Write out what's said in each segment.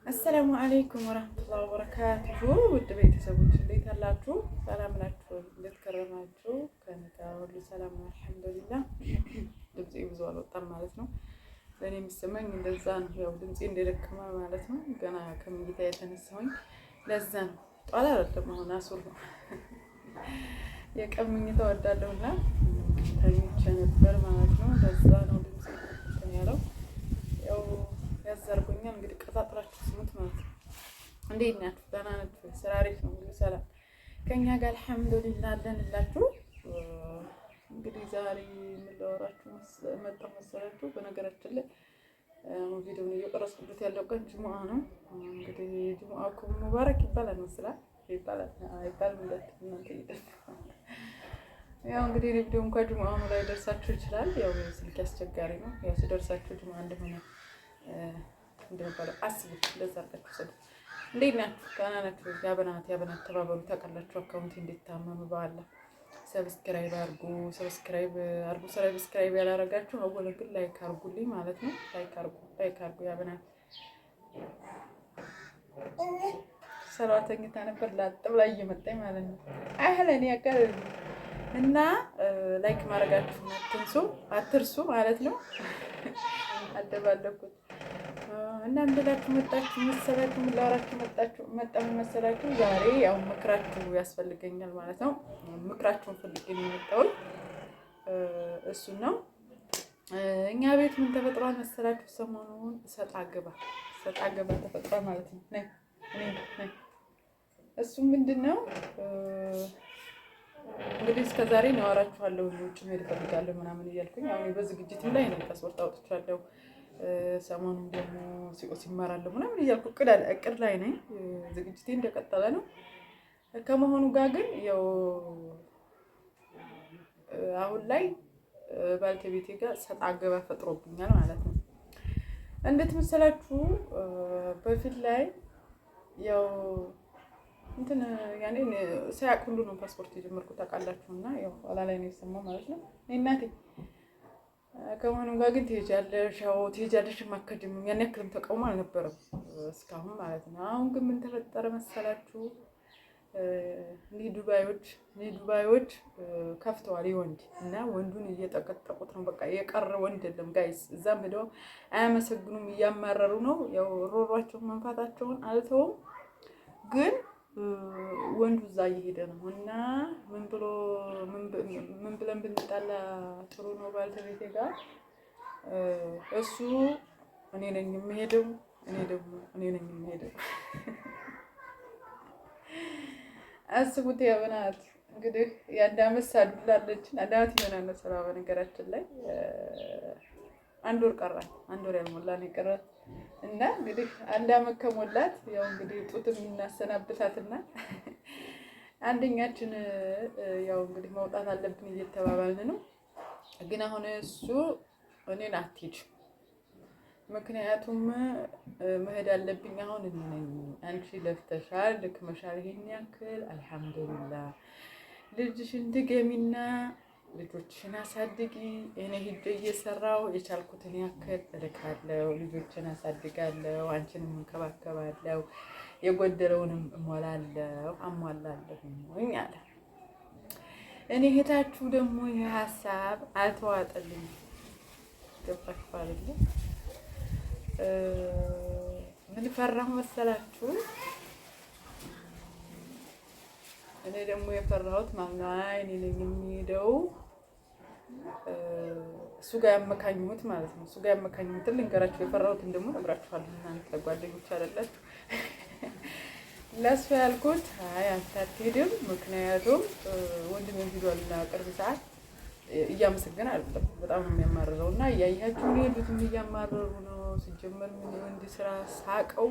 السلام عليكم ورحمة الله وبركاته። ውድ ቤተሰቦች እንዴት አላችሁ? ሰላም ናችሁ? እንዴት ከረማችሁ? ከእኔ ጋር ሁሉ ሰላም ነው፣ الحمد لله። ድምፄ ብዙ አልወጣም ማለት ነው። ለእኔ የሚሰማኝ እንደዛ ነው። ያው ድምፄ እንደደከመ ማለት ነው። ገና ከምኝታ የተነሳሁኝ ለዛ ነው። ጧላ አይደለም አሁን አሱር ነው። የቀን ምኝታ እወዳለሁና ተኝቼ ነበር ማለት ነው። ለዛ ነው ድምፄ እንትን ያለው ያው ያዘርጎኛል። እንግዲህ ቀጣጥራችሁ ስሙት ማለት ነው። እንዴት ናችሁ? ደህና ናችሁ? ስራ አሪፍ ነው። እንግዲህ ሰላም ከኛ ጋር الحمد لله አለንላችሁ። እንግዲህ ዛሬ ምን ላወራችሁ መጣሁ መሰላችሁ? በነገራችን ላይ ቪዲዮውን እየቀረጽኩበት ያለው ቀን ጅሙዓ ነው። እንግዲህ جمعتكم مبارك ይባላል መስላል ይባላል አይባልም? እንዳትሉ እናንተ እየጠፋ ያው እንግዲህ ቪዲዮ እንኳን ጅሙዓ ላይ ደርሳችሁ ይችላል። ያው ስልክ አስቸጋሪ ነው። ያው ሲደርሳችሁ ጅሙዓ እንደሆነ እንደሚባለው አስቡት። እንደዛ አድርጋችሁ ሰዱ። እንዴት ናችሁ? ደህና ናችሁ? يا بنات يا بنات ተባበሩ። ታውቃላችሁ account ኤ እንዴት ታመመ በኋላ subscribe አድርጉ፣ subscribe አድርጉ። Subscribe ያላረጋችሁ አወለ ግን like አድርጉልኝ ማለት ነው። Like አድርጉ፣ like አድርጉ። يا بنات ሰለዋ ተኝታ ነበር ላጥ ብላ እየመጣኝ ማለት ነው። أهلا ያቀር እና like ማድረጋችሁን አትንሱ፣ አትርሱ ማለት ነው። አደባለኩት እና እንደላችሁ መጣችሁ መሰላችሁ። ምን ላወራችሁ መጣችሁ መጣሁ መሰላችሁ? ዛሬ ያው ምክራችሁ ያስፈልገኛል ማለት ነው። ምክራችሁን ፈልጌ ነው የመጣሁት። እሱን ነው። እኛ ቤት ምን ተፈጥሯል መሰላችሁ? ሰሞኑን ሰጣ ገባ ሰጣ ገባ ተፈጥሯል ማለት ነው። ነይ ነይ ነይ። እሱ ምንድን ነው እንግዲህ እስከ ዛሬ ነው አወራችኋለሁ። ውጭ መሄድ እፈልጋለሁ ምናምን እያልኩኝ አሁን በዝግጅትም ላይ ነው። ፓስፖርት አውጥቻለሁ። ሰሞኑን ደግሞ ሲቆ ሲማራለሁ ምናምን እያልኩ እቅድ ላይ ነኝ። ዝግጅቴ እንደቀጠለ ነው። ከመሆኑ ጋር ግን ያው አሁን ላይ ባልተቤቴ ጋር ሰጣ ገባ ፈጥሮብኛል ማለት ነው። እንዴት መሰላችሁ? በፊት ላይ ያው እንትን ያኔ ሳያውቅ ሁሉ ነው ፓስፖርት የጀመርኩት ታውቃላችሁ። እና ያው ኋላ ላይ ነው የሰማው ማለት ነው። እናቴ ከመሆኑም ጋር ግን ትሄጃለሽ፣ ያው ትሄጃለሽ ማከድም ያን ያክልም ተቃውሞ አልነበረም እስካሁን ማለት ነው። አሁን ግን ምን ተፈጠረ መሰላችሁ? እንዲህ ዱባዮች እንዲህ ዱባዮች ከፍተዋል የወንድ እና ወንዱን እየጠቀጠቁት ነው። በቃ የቀረ ወንድ የለም guys። እዛም ሄደው አያመሰግኑም፣ እያማረሩ ነው። ያው ሮሯቸውን መንፋታቸውን አልተውም ግን ወንዱ እዛ እየሄደ ነው እና ምን ብሎ ምን ብለን ብንጣላ ጥሩ ነው ባልተቤቴ ጋር እሱ እኔ ነኝ የምሄደው፣ እኔ ደግሞ እኔ ነኝ የምሄደው። አስቡት يا بنات እንግዲህ የአንድ አመት ሳዱላለችን አንድ አመት ይሆናል መሰለኝ። በነገራችን ላይ አንድ ወር ቀራት፣ አንድ ወር ያልሞላ ነው የቀራት። እና እንግዲህ አንድ አመት ከሞላት ያው እንግዲህ ጡት የምናሰናብታትና አንደኛችን ያው እንግዲህ መውጣት አለብን እየተባባልን ነው። ግን አሁን እሱ እኔን አትሄጂም፣ ምክንያቱም መሄድ አለብኝ አሁን እኔ ነኝ። አንቺ ለፍተሻል፣ ደክመሻል፣ ይሄን ያክል አልሐምዱሊላህ ልጅሽን ድገሚና ልጆችሽን አሳድጊ። እኔ ሂጄ እየሰራው የቻልኩትን ያክል እልካለሁ፣ ልጆችን አሳድጋለሁ፣ አንቺንም እንከባከባለሁ፣ የጎደለውንም እሞላለሁ፣ አሟላለሁኝ አለ። እኔ እህታችሁ ደግሞ ይህ ሀሳብ አልተዋጠልኝ። ገባችሁ አይደለ? ምን ፈራሁ መሰላችሁ? እኔ ደግሞ የፈራሁት ማነው? አይ እኔ ነኝ የሚሄደው እሱ ጋር ያመካኝሁት ማለት ነው። እሱ ጋር ያመካኝሁትን ልንገራችሁ፣ የፈራሁትን ደግሞ እነግራችኋለሁ። እናንተ ጓደኞች አይደላችሁ? ለእሱ ያልኩት አይ አንተ አትሄድም፣ ምክንያቱም ወንድሜ ሂዷልና ቅርብ ሰዓት እያመሰገነ አይደለም፣ በጣም ነው የሚያማርረው። እና እያያችሁ ሄዱትም እያማረሩ ነው። ሲጀመር ምን የወንድ ስራ ሳቀው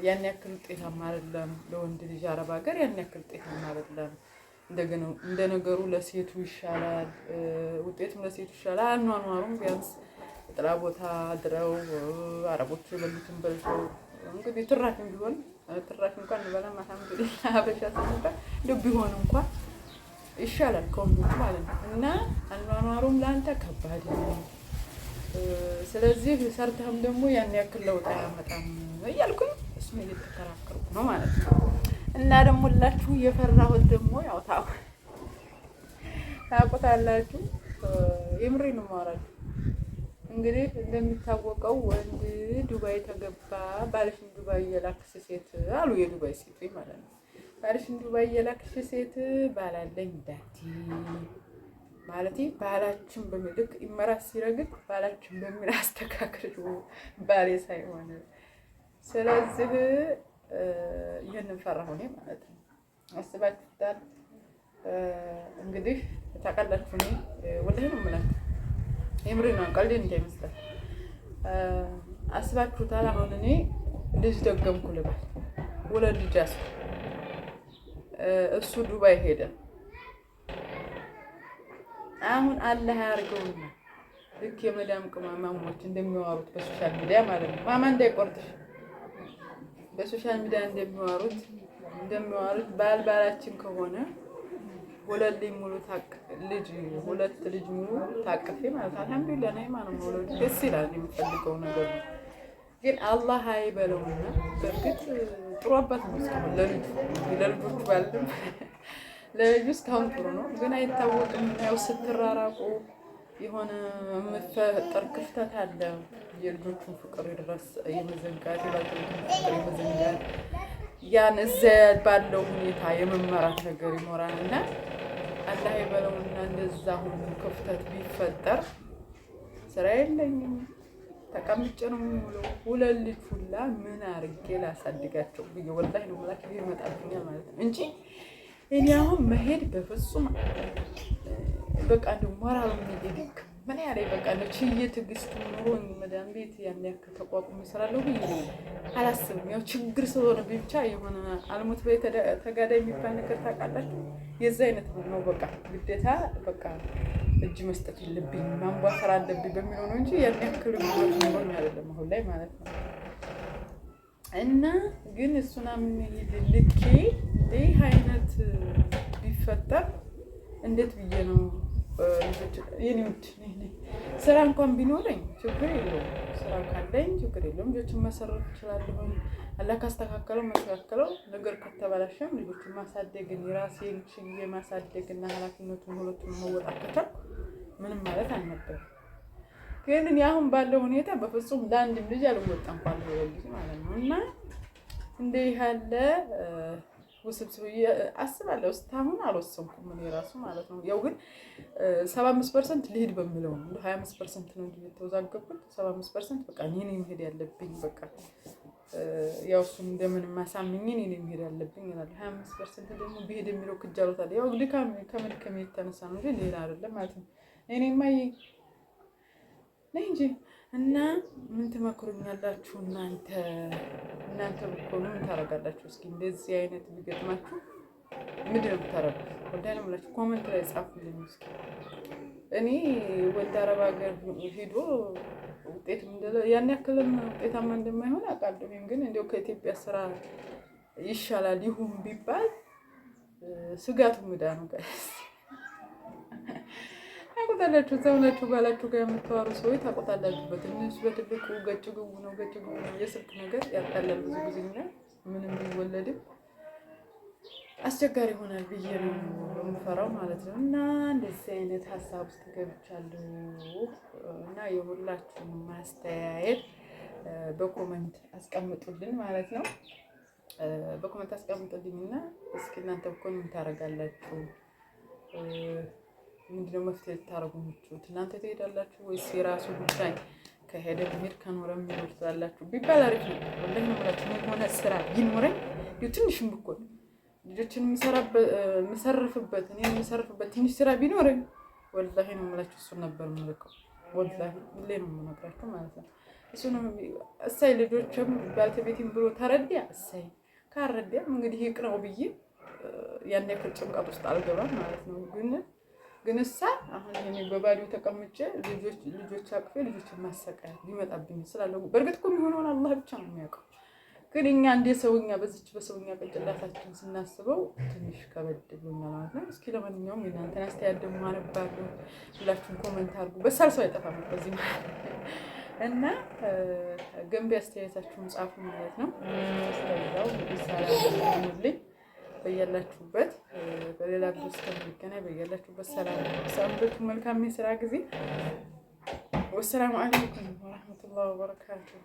ያን ያክል ውጤታማ አይደለም። ለወንድ ልጅ አረብ ሀገር ያን ያክል ውጤታማ አይደለም። እንደ ነገሩ ለሴቱ ይሻላል፣ ውጤቱም ለሴቱ ይሻላል። አኗኗሩም ቢያንስ ጥላ ቦታ አድረው አረቦቹ የበሉትን በልተው እንግዲህ ትራፊም ቢሆን ትራፊ እንኳን እንበላም አልሐምዱሊላህ ሀበሻ ስንባል እንደው ቢሆን እንኳን ይሻላል ከወንዶቹ ማለት ነው። እና አኗኗሩም ለአንተ ከባድ ነው። ስለዚህ ሰርተህም ደግሞ ያን ያክል ለውጥ አያመጣም እያልኩኝ እሱን እየተከራከርኩ ነው ማለት ነው። እና ደግሞ ላችሁ የፈራሁት ደግሞ ያው ታውቁታላችሁ። የምሬ ነው የማወራችሁ። እንግዲህ እንደሚታወቀው ወንድ ዱባይ ተገባ ባልሽን ዱባይ የላክሽ ሴት አሉ የዱባይ ሴቶች ማለት ነው። ባልሽን ዱባይ የላክሽ ሴት ባላለኝ ዳቲ ማለት ባላችን በሚል ልክ ኢመራት ሲረግጥ ባላችን በሚል አስተካክሉ፣ ባሌ ሳይሆን። ስለዚህ ይህንን ፈራሁ እኔ ማለት ነው። አስባችሁታል እንግዲህ ታውቃላችሁ። እኔ ወላሂ ነው የምላችሁ፣ የምሬ ነው፣ ቀልዴ እንዳይመስላችሁ። አስባችሁታል። አሁን እኔ ልጅ ደገምኩ ልበል፣ ሁለት ልጅ ያዝኩ፣ እሱ ዱባይ ሄደ። አሁን አላህ ያርገውና ልክ የመዳም ቅመሞች እንደሚዋሩት በ social media ማለት ነው። ማማ እንዳይቆርጥሽ በ social media እንደሚዋሩት ባል ባላችን ከሆነ ሁለት ልጅ ሙሉ ልጅ ሁለት ልጅ ሙሉ ታቅፌ ማለት ነው። አልሐምዱሊላህ ነይማ ነው መውለዱ ደስ ይላል። የምፈልገው ነገር ነው። ግን አላህ አይበለውና በእርግጥ ጥሩ አባት ነው እስካሁን ለልጁ ለልጆቹ ባልም ለልጁ እስካሁን ጥሩ ነው። ግን አይታወቅም። ያው ስትራራቁ የሆነ የምፈጠር ክፍተት አለ። የልጆቹን ፍቅር ድረስ የመዘንጋት የባለቤቱን ፍቅር የመዘንጋት ያን እዚያ ባለው ሁኔታ የመመራት ነገር ይኖራል እና አላህ የበለውና እንደዛ ሁሉ ክፍተት ቢፈጠር ስራ የለኝም ተቀምጬ ነው የምውለው። ሁለት ልጅ ሁላ ምን አርጌ ላሳድጋቸው ብዬ ወላሂ ነው የምላችሁ ይመጣብኛል ማለት ነው እንጂ እኔ አሁን መሄድ በፍጹም በቃ እንደው ሞራሉ የሚሄድክ ምን ያለ በቃ ነው ችዬ ትዕግስቱ ኑሮኝ መዳም ቤት ያን ያክል ተቋቁሞ እሰራለሁ ብዬ አላስብም። ያው ችግር ስለሆነ ብቻ የሆነ አልሞት በይ ተጋዳይ የሚባል ነገር ታውቃላችሁ? የዛ አይነት ነው። በቃ ግዴታ በቃ እጅ መስጠት የለብኝም ማንቧሰር አለብኝ በሚለው ነው እንጂ ያን ያክል ኑሮኝ አይደለም አሁን ላይ ማለት ነው። እና ግን እሱን አምኜ ልኬ ይህ አይነት ቢፈጠር እንዴት ብዬ ነው የኔ ውድ ስራ እንኳን ቢኖረኝ ችግር የለውም። ስራ ካለኝ ችግር የለውም። ልጆችን መሰረት እችላለሁ። አላህ ካስተካከለው መስተካከለው ነገር ከተበላሸም ልጆችን ማሳደግን የራሴን ችዬ ማሳደግና ኃላፊነቱን ሁለቱን መወጣት ከቻልኩ ምንም ማለት አልነበረም። ግን እኔ አሁን ባለው ሁኔታ በፍጹም ለአንድም ልጅ አልወጣም ባለው ልጅ ማለት ነው። እና እንዲህ ያለ ውስብስብ አስባለሁ። እስካሁን አልወሰንኩም እኔ ራሱ ማለት ነው። ያው ግን 75% ልሂድ በሚለው ነው። 25% ነው እንጂ የተወዛገብኩት 75% በቃ እኔ ነኝ መሄድ ያለብኝ በቃ ያው እሱን እንደምንም ማሳምኜ እኔ ነኝ መሄድ ያለብኝ እላለሁ። 25% ደግሞ ብሄድ የሚለው ክጃሎት ያው ድካም ከመድከም የተነሳ ነው እንጂ ሌላ አይደለም ማለት ነው። እኔማ ነይ እንጂ እና ምን ትመክሩኛላችሁ እናንተ? እናንተ ብትሆኑ ምን ታደርጋላችሁ? እስኪ እንደዚህ አይነት ቢገጥማችሁ ምንድን ነው የምታደርጉት? ወላሂ ነው የምላችሁ፣ comment ላይ ጻፉልኝ እስኪ። እኔ ወደ አረብ ሀገር ሄዶ ውጤት ያን ያክልም ውጤታማ እንደማይሆን አውቃለሁ። ግን እንዲያው ከኢትዮጵያ ስራ ይሻላል ይሁን ቢባል ስጋቱ ምዳ ነው guys ታውቁታላችሁ። እዛው ናችሁ ባላችሁ ጋር የምታወሩ ሰዎች ታውቁታላችሁ። በትንሽ በትልቁ ገጭ ግቡ ነው ገጭ ግቡ ነው። የስልክ ነገር ያጣላል ብዙ ጊዜ እና ምንም ቢወለድም አስቸጋሪ ይሆናል ብዬ ነው የምፈራው ማለት ነው። እና እንደዚህ አይነት ሀሳብ ውስጥ ገብቻለሁ እና የሁላችሁን ማስተያየት በ comment አስቀምጡልን ማለት ነው። በ comment አስቀምጡልኝ እና እስኪ እናንተ እኮ ምን ታደርጋላችሁ? ምንድነው መፍትሄ ልታደርጉ የምትችሉት? እናንተ ትሄዳላችሁ ወይስ የራሱ ጉዳይ ከሄደ ብሄድ ከኖረ የሚኖር ትላላችሁ ቢባል አሪፍ ነው። ወላሂ ነው የምላችሁ። የሆነ ስራ ቢኖረኝ ትንሽም ብኮን ልጆችን የምሰርፍበት እኔ የምሰርፍበት ትንሽ ስራ ቢኖረኝ ወላሂ ነው የምላችሁ እሱን ነበር የምልከው። ወላሂ ሁሌ ነው የምነግራችሁ ማለት ነው። እሱ ነው እሳይ ልጆችም ባለቤቴም ብሎ ተረዳ እሳይ ካረዳም እንግዲህ ይቅረው ብዬ ያን ያክል ጭንቀት ውስጥ አልገባም ማለት ነው። ግን እሳ አሁን ይሄኔ በባዶ ተቀምጬ ልጆች አቅፌ ልጆችን ማሰቃየት ሊመጣብኝ ስላለው በእርግጥ እኮ የሚሆነውን አላህ ብቻ ነው የሚያውቀው። ግን እኛ እንደ ሰውኛ በዚች በሰውኛ ቅንጭላታችን ስናስበው ትንሽ ከበድ ብሎኛል ማለት ነው። እስኪ ለማንኛውም የእናንተን አስተያየት ደግሞ አነባለሁ። ሁላችሁም comment አድርጉ። በሳል ሰው አይጠፋም በዚህ ማለት እና ገንቢ አስተያየታችሁን ጻፉ ማለት ነው። እስከዛው እንግዲህ ሰላም ሁኑልኝ በያላችሁበት። በሌላ ቪዲዮ እስከምንገናኝ በያላችሁበት ሰላም ሰንብቱ። መልካም የስራ ጊዜ። والسلام عليكم ورحمة الله وبركاته።